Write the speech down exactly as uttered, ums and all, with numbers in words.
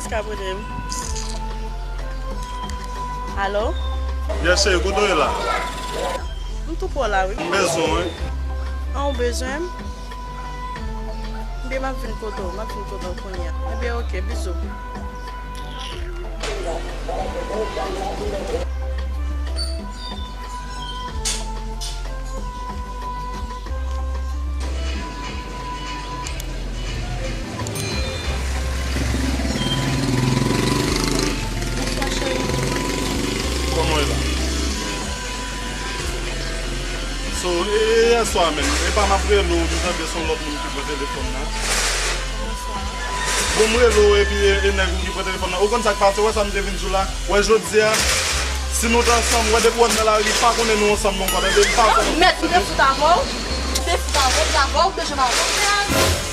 Ka prete m. Alo? Yes, cheri, kote w ye la? M tou pwè la, wi. M bezwen w, wi. An, ou bezwen m? Ebyen, m ap vin kote w, m ap vin kote w kounye a. Ebyen, oke, bizou. Kòman w ye la? So, e, e, yè swa menm, e pa m ap rele w, m tande se yon lòt moun ki pran telefòn nan. Bon, m rele w, epi e, e nèg ou ki pran telefòn nan. Ou konn sa k pase, w wè sa m te vin di w la? W wè jodi a, si nou t ansanm, w wè depi w wè m nan lari, pa konnen nou ansanm non, kòm, epi m pa konnen. Mèt, m te fout avè w. M te fout avè w, m te avè w, m te jwenn avè w.